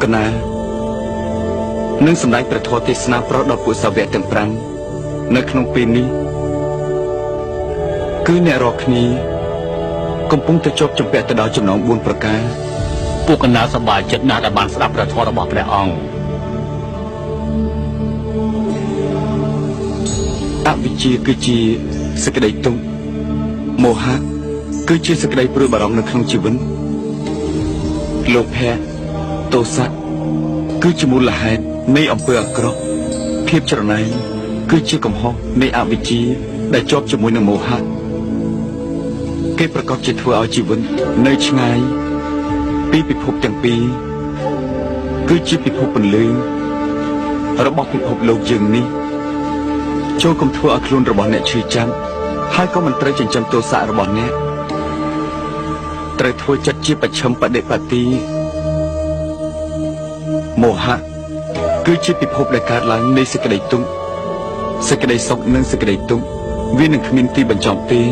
កណានឹងសម្ដែងព្រះធម៌ទេសនាប្រោសដល់ពួកសាវកទាំង5នៅក្នុងពេលនេះគឺអ្នករាល់គ្នាកំពុងតែជាប់ជំពាក់ទៅដល់ចំណង4ប្រការ ពួកកណាសប្បាយចិត្តណាស់ដែលបានស្ដាប់ព្រះធម៌របស់ព្រះអង្គ អវិជ្ជាគឺជាសេចក្តីទុក្ខមោហៈគឺជាសេចក្តីព្រួយបារម្ភនៅក្នុងជីវិតលោភៈទោសៈគឺជាមូលហេតុនៃអំពើអាក្រក់ភាពច្រណែនគឺជាកំហុសនៃអវិជ្ជាដែលជាប់ជាមួយនឹងមោហៈគេប្រកបជាធ្វើឲ្យជីវិតនៅឆ្ងាយពីពិភពទាំងពីរគឺជាពិភពពន្លឺរបស់ពិភពលោកយើងនេះ ចូលកុំធ្វើឲ្យខ្លួនរបស់អ្នកឈឺចាំហើយក៏មិនត្រូវចិញ្ចឹមទោសៈរបស់អ្នកត្រូវធ្វើចិត្តជាបច្ឆិមបដិបត្តិមោហៈគឺជាពិភពដែលកើតឡើងនៃសេចក្តីទុក្ខសេចក្តីសុខនិងសេចក្តីទុក្ខវានឹងគ្មានទីបញ្ចប់ទេ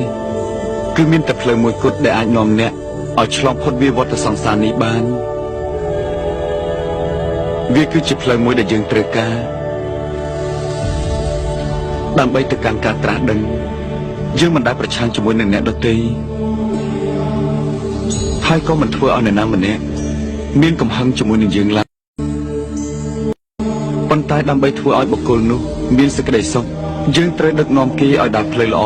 គឺមានតែផ្លូវមួយគត់ដែលអាចនាំអ្នកឲ្យឆ្លងផុតវាវដ្តសង្សារនេះបានវាគឺជាផ្លូវមួយដែលយើងត្រូវការដើម្បីទៅកាន់ការត្រាស់ដឹងយើងមិនដែលប្រឆាំងជាមួយនឹងអ្នកដទៃហើយក៏មិនធ្វើឲ្យអ្នកណាម្នាក់មានកំហឹងជាមួយនឹងយើងឡើយប៉ុន្តែដើម្បីធ្វើឲ្យបុគ្គលនោះមានសេចក្តីសុខយើងត្រូវដឹកនាំគេឲ្យដើរផ្លូវល្អ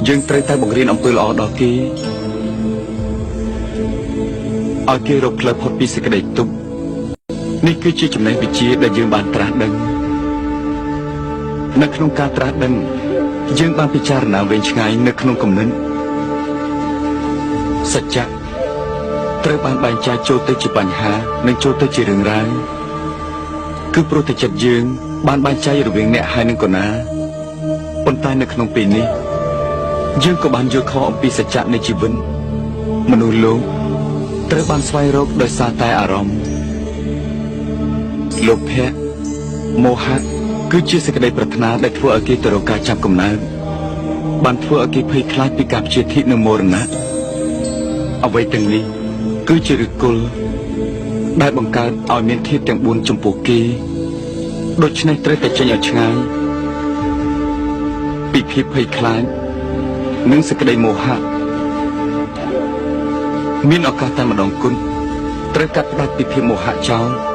យើងត្រូវតែបង្រៀនអំពើល្អដល់គេឲ្យគេរកផ្លូវផុតពីសេចក្តីទុក្ខនេះគឺជាចំណេះវិជ្ជាដែលយើងបានត្រាស់ដឹងនៅក្នុងការត្រាស់ដឹងយើងបានពិចារណាវែងឆ្ងាយនៅក្នុងគំនិតសច្ចៈត្រូវបានបែងចែកចូលទៅជាបញ្ហានិងចូលទៅជារឿងរ៉ាវគឺព្រោះតែចិត្តយើងបានបែងចែករវាងអ្នកហើយនិងកណាប៉ុន្តែនៅក្នុងពេលនេះយើងក៏បានយល់ខុសអំពីសច្ចៈនៃជីវិតមនុស្សលោកត្រូវបានស្វែងរកដោយសារតែអារម្មណ៍លោភៈមោហៈគឺជាសេចក្តីប្រាថ្នាដែលធ្វើឲ្យគេទៅរកការចាប់កំណើតបានធ្វើឲ្យគេភ័យខ្លាចពីការព្យាធិនិងមរណៈអ្វីទាំងនេះគឺជាឫសគល់ដែលបង្កើតឲ្យមានធាតុទាំង4ចំពោះគេដូច្នេះត្រូវតែចេញឲ្យឆ្ងាយពីភាពភ័យខ្លាចនិងសេចក្តីមោហៈមានឱកាសតែម្ដងគុណត្រូវកាត់ផ្ដាច់ពីភាពមោហៈចោល